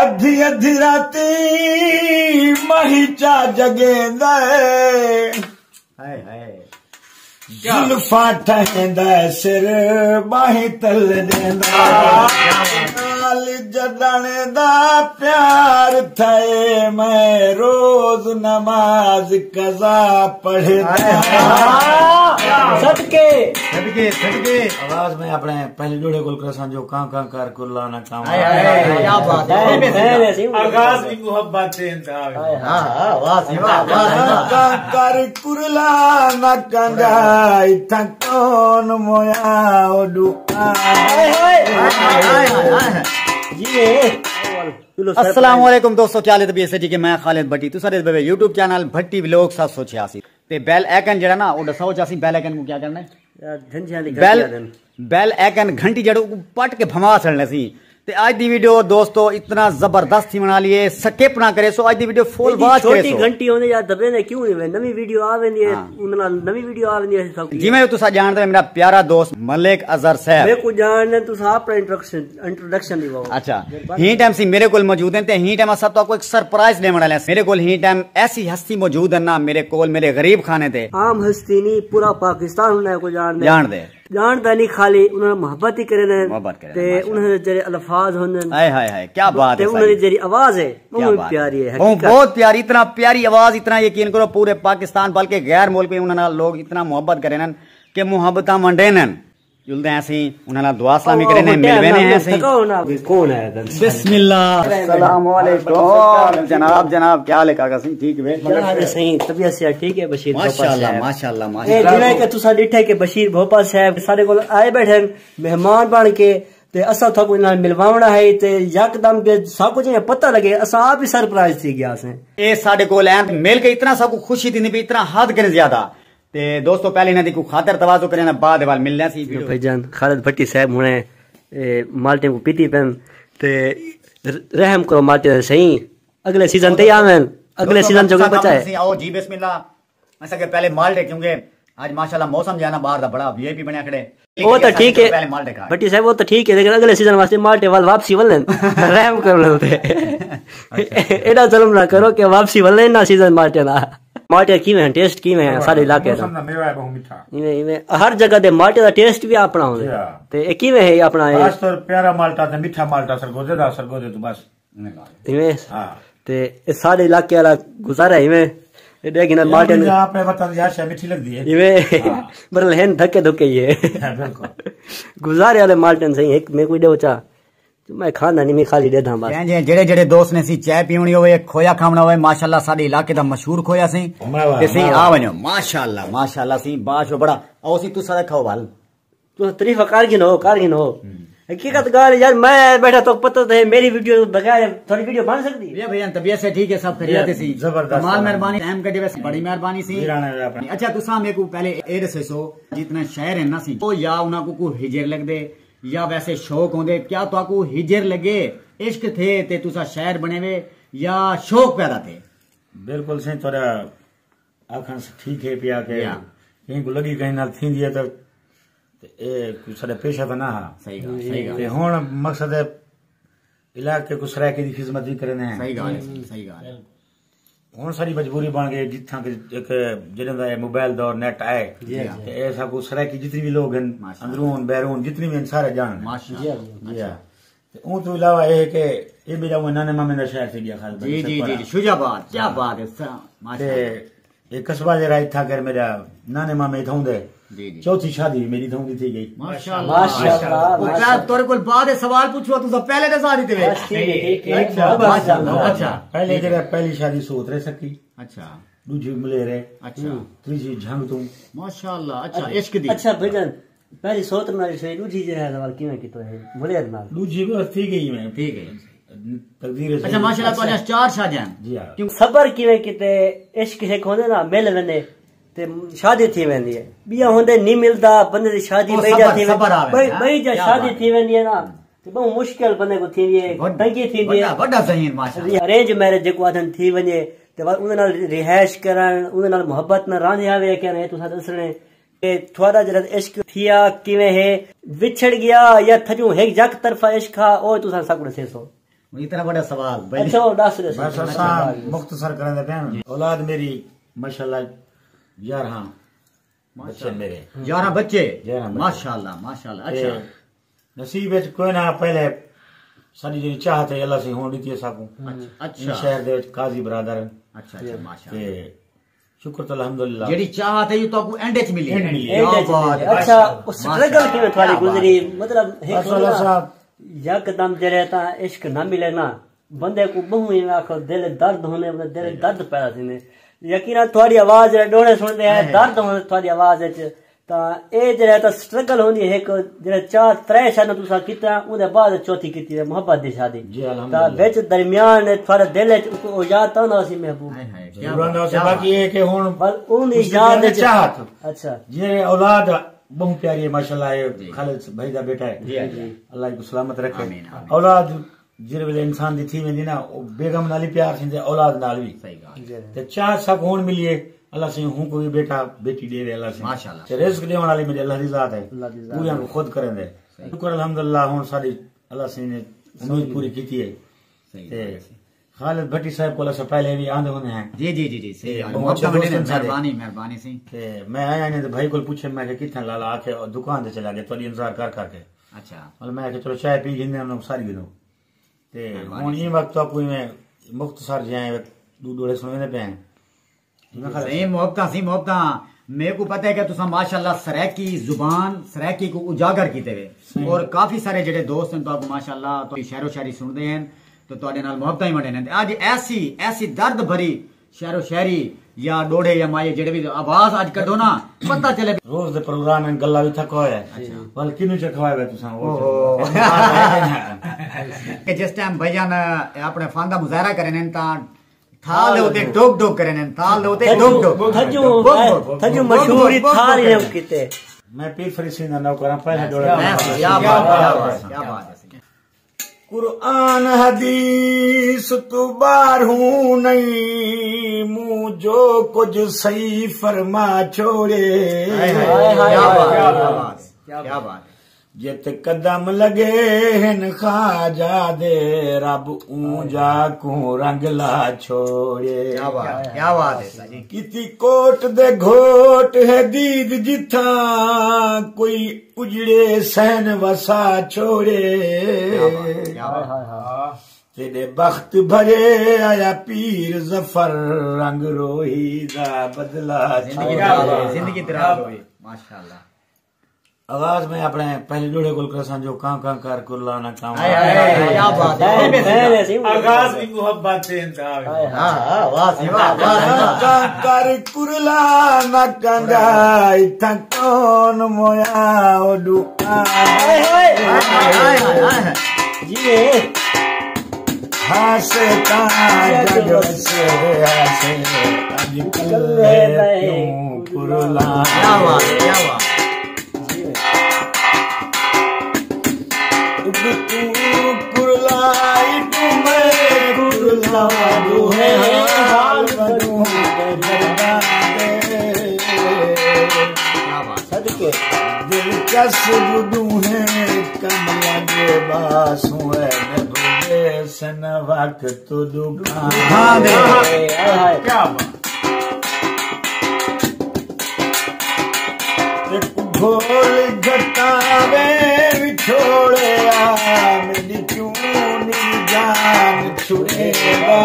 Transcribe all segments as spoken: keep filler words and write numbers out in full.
ادھی ادھی راتی ماہی چا جگیندا ہے۔ ہائے ہائے۔ زلفاں ٹہیندا ہے، سر ٻاہیں تل ݙیندا۔ نال جݙݨ دا پیار تھئے، میں روز نماز قضا پڑھدا۔ ہائے ہائے۔ صدقے۔ صدقے، صدقے۔ آواز میں اپݨے پہلے جوڑے کول کرساں جو کاں کاں کر کلا نہ کاواں۔ ہائے ہائے ہائے، کیا بات ہے۔ ہائے ہائے۔ آغاز بھی محبت سے انتہا بھی۔ ہائے ہائے۔ ہاں، ہاں، واہ سئیں واہ، واہ سئیں واہ۔ کاں کر کرلا نہ کنگا، اتھاں کون مویا او ݙکا۔ ہائے ہائے۔ ہائے ہائے ہائے۔ جی۔ السلام علیکم دوستو، کیا حال ہے؟ طبیعت سے ٹھیک ہے؟ میں خالد بھٹی، تساں ݙیہدے پئے یوٹیوب چینل بھٹی ولاگ ست سو چھیاسی۔ تے بیل آئیکن جیڑھا نا، او ݙساؤ چا سئیں، بیل آئیکن کوں کیا کرنا ہے؟ یار، گھنٹیاں دی بیل، گھنٹی آہدن۔ بیل آئیکن گھنٹی جیڑھے کوں پٹ کے بھنوا سڑنا سئیں۔ تے اڄ دی ویڈیو دوستو اتنا زبردست تھیوݨ والی ہے، سکپ نہ کریسو، اڄ دی ویڈیو فل ایڈی واچ چھوٹی کریسو۔ گھنٹی ہوندے یار، دبے نے کیوں نہیں وے؟ نویں ویڈیو آ ویندی ہے، ہاں۔ انہاں نال نویں ویڈیو آ ویندی ہے، سب کچھ۔ جیویں تساں ڄاݨدے ہو، میرا پیارا دوست ملک اظہر صاحب۔ میرے کو جان نے تساں اپنا انٹروڈکشن، انٹروڈکشن دیواؤ۔ اچھا، ہی ٹائم سئیں میرے کول موجود ہیں تے ہی ٹائم اساں تہاکوں ایک سرپرائز ݙیوݨ والے ہیں۔ میرے کول ہی ٹائم ایسی ہستی موجود ہے نا، میرے کول، میرے غریب خانے تے۔ عام ہستی نہیں، پورا پاکستان انہاں کو جان دے۔ جان دے۔ جان دا نہیں، خالی انہاں نال محبت ہی کرے نے۔ محبت کرے نے، تے ماشاءاللہ۔ انہاں دے جڑے الفاظ ہوندے نے، ہائے ہائے ہائے، کیا بات ہے تے انہاں دی سائیں۔ جڑی آواز ہے، کیا وہ بات پیاری ہے، ہے۔ وہ حقیقت۔ بہت پیاری، اتنا پیاری آواز، اتنا یقین کرو پورے پاکستان بلکہ غیر ملک بھی انہاں نال لوگ اتنا محبت کرے نے کہ محبتاں ونڈے نے۔ جلدے ہیں سئیں، انہاں نال دعا سلامی کرے نے، مل وینے ہیں سئیں۔ کون ہے؟ بسم اللہ۔ السلام علیکم۔ جناب، جناب، کیا حال ہے کاکا سئیں؟ ٹھیک ہے؟ کیا حال ہے سئیں؟ طبیعت صحت ٹھیک ہے بشیر بھوپا صاحب؟ ماشاءاللہ، ماشاءاللہ، اے ماشاءاللہ۔ جیویں کہ تساں ݙٹھے کہ بشیر بھوپا صاحب ساݙے کول آئے ٻیٹھے ہن مہمان بݨ کے، تے اساں تہاکوں انہاں نال ملواوݨا ہے، تے یکدم کہ ساکوں جیویں پتہ لڳے، اساں آپ ہی سرپرائز تھی ڳیا سئیں۔ اے ساݙے کول آئے ہن، مل کے اتنا ساکوں خوشی تھیندی پئی، اتنا حد کنے زیادہ۔ تے دوستو، پہلے انہاں دی کوئی خاطر تواضع کرے نا، بعد ول ملنے سی۔ بھائی جان، خالد بھٹی صاحب ہݨے، اے، مالٹیں کوں پیتی پن، تے رحم کرو مالٹیں تے سئیں، اگلے سیزن تے آون، اگلے سیزن جو بچا ہے۔ آؤ جی، بسم اللہ۔ اساں کے پہلے مالٹے، کیونکہ اڄ ماشاءاللہ موسم جو ہے نا باہر دا بڑا وی آئی پی بݨیا کھڑے۔ او تاں ٹھیک ہے۔ پہلے مالٹے کھا۔ بھٹی صاحب، او تاں ٹھیک ہے، لیکن اگلے سیزن واسطے مالٹے ول واپسی ولن۔ رحم کر لو تے۔ ایݙا ظلم نہ کرو کہ واپسی ولن نہ سیزن مالٹے دا۔ مالٹے کیویں ہیں؟ ٹیسٹ کیویں ہیں ساݙے علاقے دا؟ موسم دا میوہ ہے، بہت میٹھا۔ ایویں، ایویں ہر جگہ دے مالٹے دا ٹیسٹ بھی اپݨا ہوندا ہے۔ جی ہاں۔ تے اے کیویں ہے اپݨا اے؟ خاص طور پیارا مالٹا تے میٹھا مالٹا سرگودھے دا، سرگودھے توں بس۔ ایویں۔ ہاں۔ تے اے ساݙے علاقے والا گزارا ایویں، اے ݙیکھ گھن مالٹن۔ آپ وطن دی ہر شے میٹھی لڳدی ہے۔ ایویں۔ ہاں۔ برل ہن دھکے دھکے ہی ہے۔ ہاں، بالکل۔ گزارے والے مالٹن سئیں، ہک میں کوئی ݙیو چا۔ میں کھاندا نہیں، میں خالی ݙیدھاں بس۔ جیں جیں جڑے جڑے دوست نے سئیں چائے پیوݨی ہووے، کھویا کھاوݨا ہووے، ماشاءاللہ ساݙے علاقے دا مشہور کھویا سئیں۔ واہ واہ، تے سئیں واہ واہ۔ آ ونڄو، ماشاءاللہ، ماشاءاللہ سئیں، باش بڑا۔ او سئیں تساں رکھاؤ ول۔ تساں تعریف کر گھنو، کر گھنو۔ ہوں۔ حقیقت ڳالھ یار، میں ٻیٹھا تہاکوں پتہ تے ہے، میری ویڈیو توں بغیر تھوڑی ویڈیو بݨ سڳدی؟ بھیا، بھیا، طبیعت سے ٹھیک ہے، سب خیریت ہے سئیں۔ زبردست۔ کمال مہربانی، ٹائم کڈھے ویسے، بڑی مہربانی سئیں۔ جی، رانا جی، اپݨی۔ اچھا، تساں میکوں پہلے اے ݙسیسو، جتنا شاعر ہیں نا سئیں، او یا انہاں کوں کوئی ہجر لڳدے یا ویسے شوق ہوندے، کیا تہاکوں ہجر لڳے، عشق تھئے تے تساں شاعر بݨے وے یا شوق پیدا تھئے؟ بالکل سئیں، تہاݙا آکھݨ ٹھیک ہے پیا کہ یا۔ کہیں کوں لڳی کہیں نال تھیندی ہے تاں، تے اے کوئی ساݙا پیشہ تاں نہ ہا۔ صحیح ڳالھ، صحیح ڳالھ۔ تے ہݨ مقصد ہے علاقے کوں سرائیکی دی خدمت وی کریندے ہیں۔ صحیح ڳالھ ہے، صحیح ڳالھ ہے۔ ہݨ ساݙی مجبوری بݨ ڳئی، جتھاں کہ ہک جݙاں دا اے موبائل دور، نیٹ آئے، جی ہاں۔ تے اے ساکوں سرائیکی جتنی وی لوگ ہن، ماشاءاللہ۔ اندرون، بیرون، جتنی وی ہن، سارے ڄاݨن۔ ماشاءاللہ۔ جی ہاں۔ تے اوں توں علاوہ اے ہے کہ اے میرا وہ نانے مامے دا شہر تھی ڳیا خالد بھائی جی، جی، جی، سکھپارہ۔ جی، شجاع آباد، کیا بات ہے، سر، ماشاءاللہ۔ تے اے قصبہ جیڑھا اتھاں کر میرا نانے مامے اتھاں دے۔ جی، جی۔ چوتھی شادی میری اتھاں دی تھی ڳئی۔ ماشاءاللہ، ماشاءاللہ، ماشاءاللہ۔ او ماشاءاللہ۔ تہاݙے کول بعد اچ سوال پچھواں، تساں پہلے تے ساری تے وے۔ بس ٹھیک ہے، ٹھیک ہے۔ اچھا، بس، ماشاءاللہ۔ اچھا۔ پہلے جیڑھا پہلی شادی سوترے سکی۔ اچھا۔ ݙوجھی ملیرے۔ اچھا۔ تیجھی جھنگ توں۔ ماشاءاللہ، اچھا، عشق دی۔ اچھا بھجن، پہلی سوتر نال شے، ݙوجھی جیڑھا سوال کیویں کیتا ہے؟ ملیر نال۔ ݙوجھی بس تھی ڳئی میں۔ ٹھیک ہے۔ تقدیر ہے۔ اچھا، ماشاءاللہ، تہاݙیاں چار شادیاں ہن۔ جی ہاں۔ کیوں صبر کیویں کیتے؟ عشق ہک ہوندے نا، مل ویندے تے شادی تھی ویندی ہے۔ ٻیا ہوندے نہیں ملدا، بندے دی شادی او ٻئی جا صبر، تھی ویندی، صبر آ ویندے، ٻئی، ہاں؟ ٻئی جا کیا شادی بات ہے۔ تھی ویندی ہے نا۔ تے ٻہوں مشکل بندے کوں تھیندی ہے، وݙا، تنگی تھیندی ہے۔ وݙا، وݙا ذہین، ماشاءاللہ۔ ارینج میرج جیکوں آہدن تھی ونڄے، تے ول-، اوندے نال رہائش کرݨ، اوندے نال محبت نال راہندے ہاوے، کیا اے تساں ݙسݨے کہ تہاݙا جیڑھا عشق تھیا کیویں ہے، وچھڑ ڳیا یا تھڄوں ہک یک طرفہ عشق ہا، او تساں ساکوں ݙسیسو۔ اتنا بڑا سوال بھائی۔ اچھا، وہ دس دے بس سر۔ اساں مختصر کریں دے پئے ہاں۔ اولاد میری ماشاءاللہ یارہاں بچے میرے۔ یارہاں بچے؟ یارہاں بچے۔ ماشاءاللہ، ماشاءاللہ۔ تے اچھا۔ نصیب وچ کوئی نہ، پہلے ساڈی جیڑھی چاہت ہے اللہ سئیں ہون ݙتی ہے ساکوں۔ اچھا۔ اچھا۔ شہر دے وچ قاضی برادر ہن۔ اچھا، اچھا، ماشاءاللہ۔ تے شکر تو الحمدللہ۔ جیڑھی چاہت ہے، یہ تہاکوں اینڈ اچ ملی ہے۔ اینڈ ملی ہے۔ کیا بات ہے۔ اچھا، ماشاءاللہ۔ وہ سٹرگل کیویں تھوڑی کیا بات گزری؟ ہے۔ مطلب، ہک بس اللہ صاحب۔ یکدم جیڑھے تاں عشق نہ ملے نا، بندے کوں ٻہوں ایویں آکھو دل درد ہوندے، دل درد پیدا تھیندے۔ یقیناً تہاݙی آواز جیڑھے ݙوہڑے سݨدے ہیں، درد ہوندے تہاݙی آواز وچ۔ تاں اے جیڑھا تاں سٹرگل ہوندی ہے، ہک جیڑھا چار ترے شادیاں تساں کیتیاں، اوندے بعد چوتھی کیتی ہے محبت دی شادی۔ جی، الحمدللہ۔ تاں وچ درمیان تھوڑے دل وچ او یاد تاں نہ سی محبوب۔ ہائے ہائے، کیا ضرور بات، نہ سی، کیا باقی بات۔ اے کہ ہݨ بس اوندی اس دے یاد دل وچ چاہت۔ اچھا۔ جی، اولاد ٻہوں پیاری ہے ماشاءاللہ، اے جی۔ خالد بھائی دا بیٹا ہے۔ جی، جی۔ اللہ کو سلامت رکھے۔ آمین، آمین۔ اولاد جیڑھے ویلے انسان دی تھی ویندی نا، او بیگم نال ہی پیار تھیندے، اولاد نال وی۔ صحیح ڳالھ ہے۔ تے چاہت ساکوں ہݨ ملی ہے، اللہ سئیں ہوں کوئی بیٹا بیٹی ݙیوے اللہ سئیں۔ ماشاءاللہ۔ تے رزق ݙیوݨ والی میݙی اللہ دی ذات ہے۔ اللہ دی ذات ہے۔ پوریاں کوں خود کریندے۔ صحیح۔ شکر الحمدللہ، ہݨ ساݙی اللہ سئیں نے امید پوری کیتی ہے۔ صحیح تے ڳالھ ہے۔ خالد بھٹی صاحب کول اساں پہلے وی آندے ہوندے ہیں۔ جی، جی، جی، جی، صحیح تے ڳالھ ہے۔ بہت اچھا محبت بݨے نے، سارے۔ مہربانی، مہربانی سئیں۔ تے میں آیا نے تے بھائی کول پچھے، میں کہ کتھاں لالا؟ آکھے او دکان تے چلا ڳیا، تہاݙی انتظار کر کر کے۔ اچھا۔ مطلب میں کہ چلو چائے پی گھندے ہیں، ساری گھنو۔ تے مہربانی ہݨ سئیں۔ ایں وقت تہاکوں ایویں مختصر جیہاں ݙو ݙوہڑے سݨویندے پئے ہیں۔ میں خیال سئیں، محبتاں سئیں، محبتاں۔ میکوں پتہ ہے کہ تساں ماشاءاللہ سرائیکی زبان، سرائیکی کوں اجاگر کیتے وے۔ صحیح۔ اور کافی سارے جیڑھے دوست ہیں تہاکوں ماشاءاللہ تہاݙی شعر و شاعری سݨدے ہیں تے تہاݙے نال محبتاں ہی ونڈیندے ہیں۔ تے اڄ ایسی، ایسی درد بھری شعر و شاعری یا ݙوہڑے یا مائے جیڑھے وی آواز اڄ کڈھو نا، پتہ چلے۔ روز دے پروگرام ہیں، گلا وی تھکا ہویا ہے۔ اچھا۔ ول کنوں چکھوائے وے تساں، او او۔ کہ جس ٹائم بھائیاں نے اپݨے فن دا مظاہرہ کرے نے تاں تھال دے اتے ڈوک ڈوک کرے نے، تھال دے اتے ڈوک ڈوک۔ تھجو، تھجو مشہوری تھال ہی کیتے۔ میں پیر فرید سئیں دا نوکر ہاں، پہلے ݙوہڑا۔ کیا بات، کیا بات، کیا بات ہے۔ قرآن حدیث تو باہر ہوں نہیں، منہ جو کچھ صحیح فرما چھوڑے۔ ہائے ہائے، کیا بات، کیا بات، کیا بات۔ جت قدم لڳے ہن خواجہ دے، رب اونجا کوں رنگ لا چھوڑے۔ کیا بات، کیا بات ہے سر جی۔ کیتی کوٹ دے گھوٹ ہے دید جتھاں، کوئی اجڑے سہن وسا چھوڑے۔ کیا بات، کیا بات۔ تیݙے بخت بھرے آیا پیر ظفر، رنگ روہی دا بدلا چھوڑے۔ زندگی تیرا ہوئی۔ ماشاءاللہ۔ آغاز میں اپݨے پہلے ݙوہڑے کول کریساں جو کاں کاں کر کرلا نہ کاواں۔ ہائے، ہائے، ہائے، کیا بات ہے۔ آغاز بھی محبت سے انتہا۔ ہاں، ہاں، واہ، واہ، واہ، واہ۔ کاں کاں کر کرلا نہ کانگا، اتھاں کون مویا او ݙو۔ ہائے، ہائے، ہائے، ہائے، ہائے۔ جی۔ ہاسے تاں جگ وسے ہاسے، اڄ کلہے کیوں کرلا۔ کیا بات، کیا بات۔ اݙ توں کرلا، اݙ میں کرلا، ݙوہیں حال ونوں دے۔ کیا بات۔ صدقے۔ دلچسپ ݙوہیں کم لڳے، باسوں اے نبھے سن وقت ݙکھاں دے۔ ہائے، ہائے۔ کیا بات۔ ہک گھول گھٹاویں وچھوڑیا، میݙی کیوں نی جان چھڑیندا۔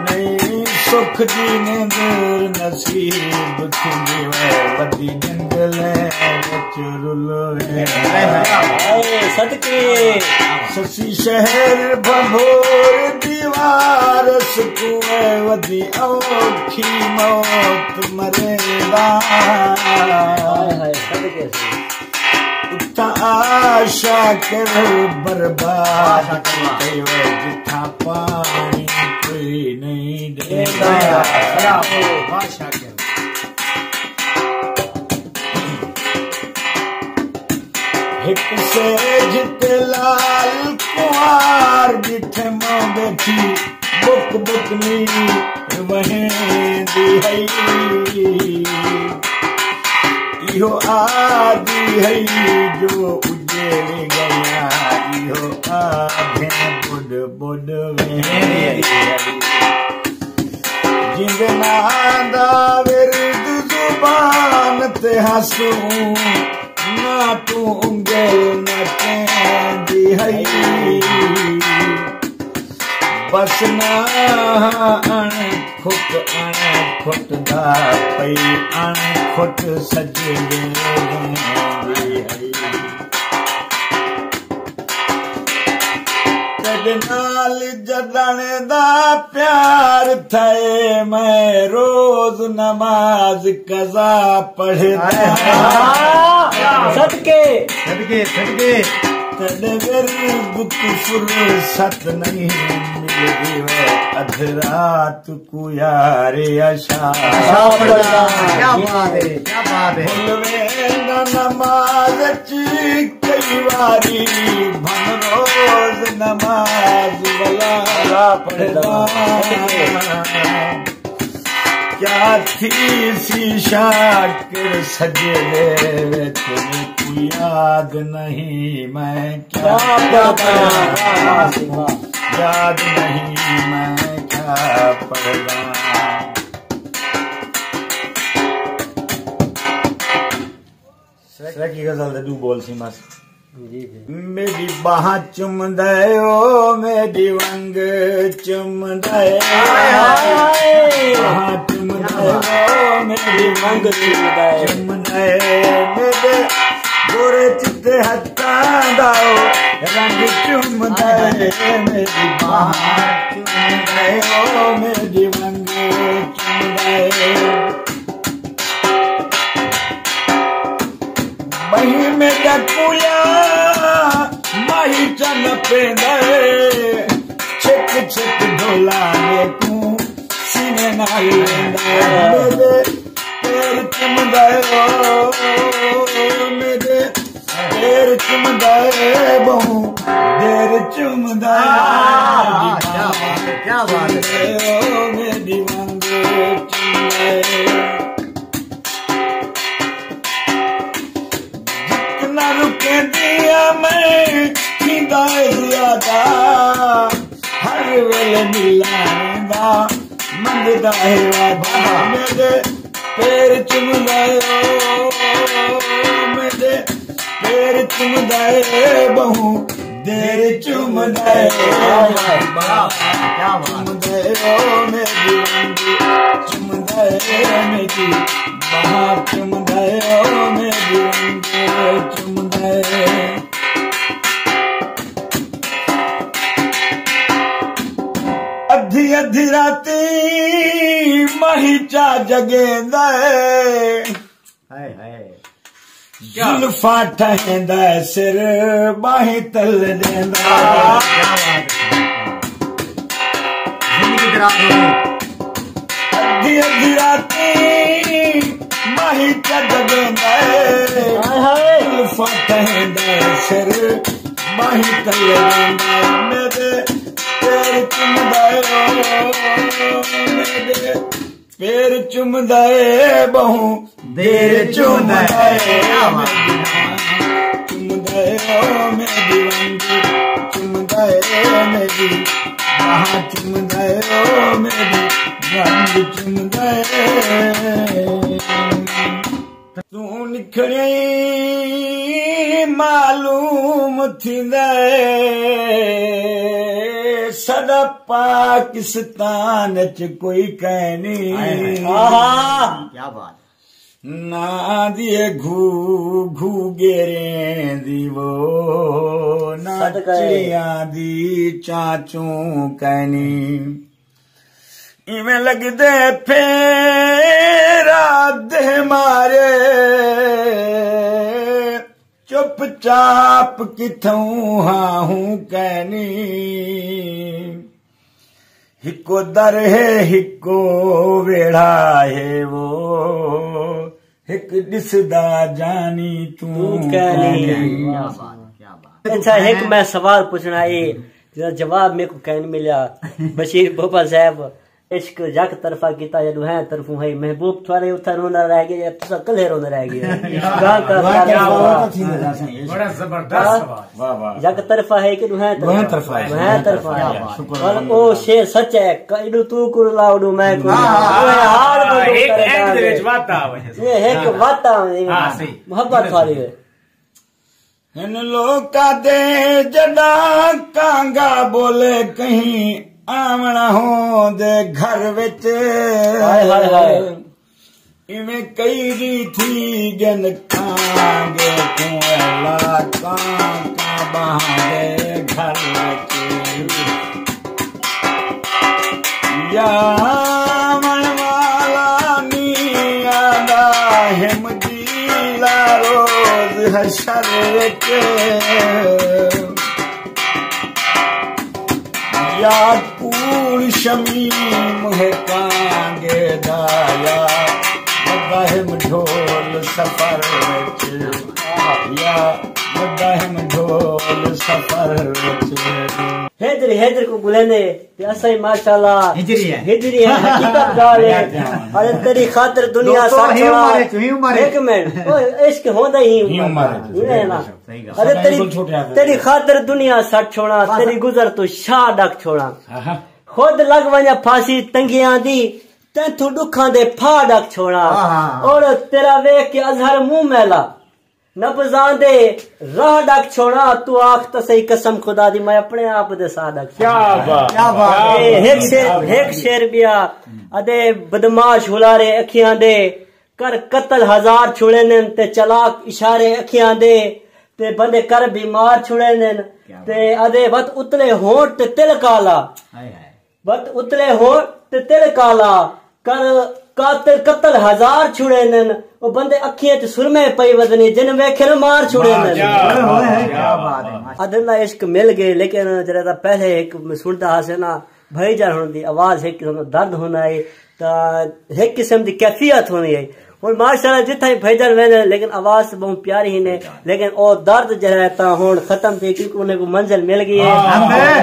نئیں سکھ دی نیندر نصیب تھیندی وے، ودی جنگلیں وچ رلویں۔ ہائے صدقے۔ سسی شہر بھنبھور دی وارث کوں اے ودی اوکھی موت مریندا۔ ہائے ہائے، صدقے۔ اتھاں آ شاکر برباد تھی ڳئے، جتھاں پاݨی کوئی نئیں ݙیندا۔ واہ شاکر۔ ہک سیج تے لال کنوار ٻیٹھے، ماں ٻیٹھی بک بک نی وہیندی ہئی۔ ایہو آہدی ہئی جو جیڑھی ڳلیاں ایہو آدھیں ٻݙ ٻݙ ویندی ہئی۔ جیندے ناں دا ورد زبان تے ہسوں، نہ توں انگل نہ چیندی ہئی۔ بس نہ اݨ کھٹ اݨ کھٹ دا پئی، اݨ کھٹ سڄے ویندی ہئی۔ تیݙے نال جݙݨ دا پیار تھئے، میں روز نماز قضا پڑھدا ہاں۔ صدقے۔ صدقے، صدقے۔ تیݙے ورد توں فرصت نہیں ملدی، وے ادھ رات کوں یار عشاء۔ کیا بات ہے، کیا بات ہے۔ بھل ویندا نماز اچ کئی واری، بھن روز نماز ولا پڑھدا۔ کیا تھیسی شاکر سڄے وچ، میکوں یاد نہیں میں کیا پڑھدا۔ یاد نہیں میں کیا پڑھدا۔ سرائیکی غزل دے ݙو بول سی بس۔ جی، جی۔ میݙی ٻانہہ چمدے او، میݙی ونگ چمدے۔ ہائے، ہائے۔ ٻانہہ چمدے او، میݙی ونگ چمدے۔ چمدے۔ میݙے گورے چٹے ہتھاں دا او رنگ چمدے۔ میݙی ٻانہہ چمدے او، میݙی ونگ چمدے۔ ٻہی میݙا کویا ماہی چا نپیندا اے، چھک چھک ڈھولا میکوں سینے نال لیندا اے۔ میݙے پیر چمدا اے او، میݙے پیر چمدا اے، ٻہوں دیر چمدا اے۔ واہ، کیا بات ہے، کیا بات ہے۔ او میݙی ونگ چمدا اے۔ جتنا رکیندی آں میں تھیندا اے زیادہ، ہر ویلے ملݨ دا منگدا اے وعدہ۔ میݙے پیر چمدا اے او، میݙے پیر چمدا اے، ٻہوں دیر چمدا اے۔ کیا بات ہے، کیا بات ہے۔ چمدا اے او میݙی ونگ، چمدا اے میݙی ٻانہہ، چمدا اے او میݙی ونگ، چمدا اے۔ ادھی ادھی راتی ماہی چا جڳیندا اے۔ ہائے ہائے۔ زلفاں ٹہیندا اے، سر ٻانہیں تل ݙیندا اے۔ کیا بات ہے۔ زندگی دراز ہووے۔ ادھی ادھی راتی ماہی چا جڳیندا اے۔ ہائے ہائے۔ زلفاں ٹہیندا اے، سر ٻانہیں تل ݙیندا اے۔ میݙے پیر چمدا اے او، میݙے پیر چمدا اے، ٻہوں دیر چمدا اے۔ چمدا اے او میݙی ونگ، چمدا اے میݙی ٻانہہ، چمدا اے او میݙی ونگ، چمدا اے۔ توں نکھڑیں معلوم تھیندا اے، ساݙا پاکستان اچ کوئی کائنی۔ ہائے ہائے۔ آہا۔ کیا بات۔ نہ دی گھو گھو گیریں دی وہ، نہ صدقے۔ چڑیاں دی چاچوں کائنی۔ ایویں لڳدے پھیرا دے مارے، چپ چاپ کتھوں ہاہوں کائنی۔ ہکو در ہے، ہکو ویڑھا ہے وہ، ہک ݙسدا جانی توں توں کائنی۔ کائنی۔ کیا بات، کیا بات۔ اچھا، ہک میں سوال پچھݨا اے، جس دا جواب میکوں کائنی ملیا۔ بشیر بھوپا صاحب، عشق یک طرفہ کیتا یا ݙوہیں طرفوں ہئی؟ محبوب تھوڑے اتھاں روندا رہ ڳیا یا تساں کلھے روندے رہ ڳئے؟ گاں کا بڑا زبردست سوال۔ یک طرفہ ہے کہ ݙوہیں طرفہ؟ ݙوہیں طرفہ ہے۔ پر او شعر سچ ہے۔ ایݙو توں کرلا، اوݙو میں کرلا۔ محبت تھوڑی ہے۔ ہن لوکاں دے جݙاں کانگا ٻولے، کہیں آوݨا ہوندے گھر وچ۔ ایویں کئی ݙینہہ تھی ڳن کانگے کوں، الا کاں کاں ٻہاندے گھر وچ۔ یا آوݨ والا نی آندا ہم جیلا روز حشر وچ۔ یا کوڑ شمیم ہے کانگے دا، یا مداحم ڈھول سفر وچ، یا مداحم ڈھول سفر وچ۔ ہجر ہجر کوں ٻلیندے تے اساں ہی ماشاءاللہ ہجری ہے۔ ہجری ہے، حقیقت ڳالھ ہے۔ ارے تیݙی خاطر دنیا سٹ چھوڑا۔ ہک منٹ، او عشق ہوندا ہی عمر ہے نا۔ ارے تیݙی تیݙی خاطر دنیا سٹ چھوڑا، تیݙی گزر توں شاہ ݙک چھوڑا۔ خود لڳ ونڄاں پھاسی ٹنگیاں دی، تیتھوں ݙکھاں دے پھاہ ݙک چھوڑا۔ اور تیݙا ویکھ کے اظہر منہ میلا، نبضاں دے راہ ݙک چھوڑا۔ توں آکھ تاں سہی قسم خدا دی، میں اپݨے آپ دے ساہ ݙک چھوڑا۔ اے ہک شعر، ہک شعر ٻیا، ادے بدمعاش ہلارے اکھیاں دے، کر قتل ہزار چھڑیندن تے چلاک اشارے اکھیاں دے، تے بندے کر بیمار چھڑیندن۔ تے ادے وت اتلے ہونٹ تے تل کالا، وت اتلے ہونٹ تے تل کالا، کر قاتل قتل ہزار چھڑیندن۔ او بندے اکھیں اچ سرمے پئی ودنی، جن ویکھے نہ مار چھڑیندن۔ ادے دا عشق مل ڳئے، لیکن جݙاں تاں پہلے ہک میں سݨدا ہاسے نا، بھائی جان ہݨ دی آواز ہک قسم دا درد ہوندا ہے، تاں ہک قسم دی کیفیت ہوندی ہے۔ ہݨ ماشاءاللہ جتھاں ہی بھائی جان ویندے، لیکن آواز تاں ٻہوں پیاری ہی نے، لیکن او درد جیڑھا ہے تاں ہݨ ختم تھی، کیونکہ انہیں کوں منزل مل ڳئی ہے۔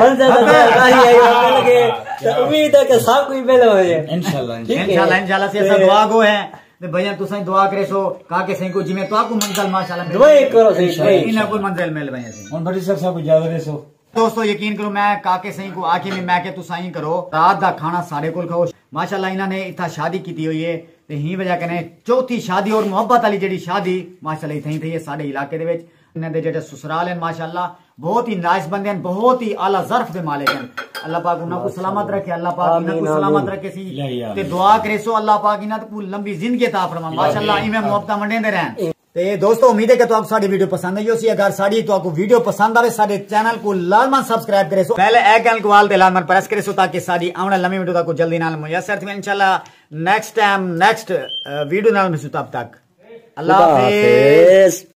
منزل دا راہی ہے، او مل ڳئے۔ تے امید ہے کہ سب کوئی مل ہوئے۔ انشاءاللہ، انشاءاللہ۔ انشاءاللہ، انشاءاللہ، سی اساں دعا گو ہیں۔ تے بھائیاں تساں دعا کریسو کاکے سائیں کو، جویں تہاکوں منزل ماشاءاللہ مل ڳئی۔ دعا ہی کرو سائیں، انہاں کوں منزل مل ونڄے سائیں۔ ہݨ بھٹی صاحب، صاحب کوں اجازت ݙیسو۔ دوستو، یقین کرو، میں کاکے سئیں کوں آکھیے وی، میں کہ تساں ایں کرو، رات دا کھانا ساݙے کول کھاؤ۔ ماشاءاللہ، انہاں نے اتھاں شادی کیتی ہوئی ہے تے ہیں وجہ کنے چوتھی شادی اور محبت والی جیڑھی شادی ماشاءاللہ اتھاں ہی تھئی ہے ساݙے علاقے دے وچ۔ انہاں دے جیڑھے سسرال ہیں ماشاءاللہ بہت ہی نائس بندے ہیں، بہت ہی اعلیٰ ظرف دے مالک ہیں۔ اللہ پاک انہاں کوں سلامت رکھے، اللہ پاک انہاں کوں سلامت رکھے سی۔ تے دعا کریسو اللہ پاک انہاں کوں لمبی زندگی عطا فرمائے۔ ماشاءاللہ، ایویں محبتاں ونڈیندے رہن۔ تے دوستو، امید ہے کہ تہاکوں ساݙی ویڈیو پسند آئی ہوسی۔ اگر ساݙی تہاکوں ویڈیو پسند آوے، ساݙے چینل کوں لازماً سبسکرائب کریسو، بیل آئیکن کوں آل تے لازماً پریس کریسو تاکہ ساݙی آوݨ والی نویں ویڈیو تہاکوں جلدی نال میسر تھیون۔ انشاءاللہ نیکسٹ ٹائم نیکسٹ ویڈیو نال ملسوں، تب تک اللہ حافظ۔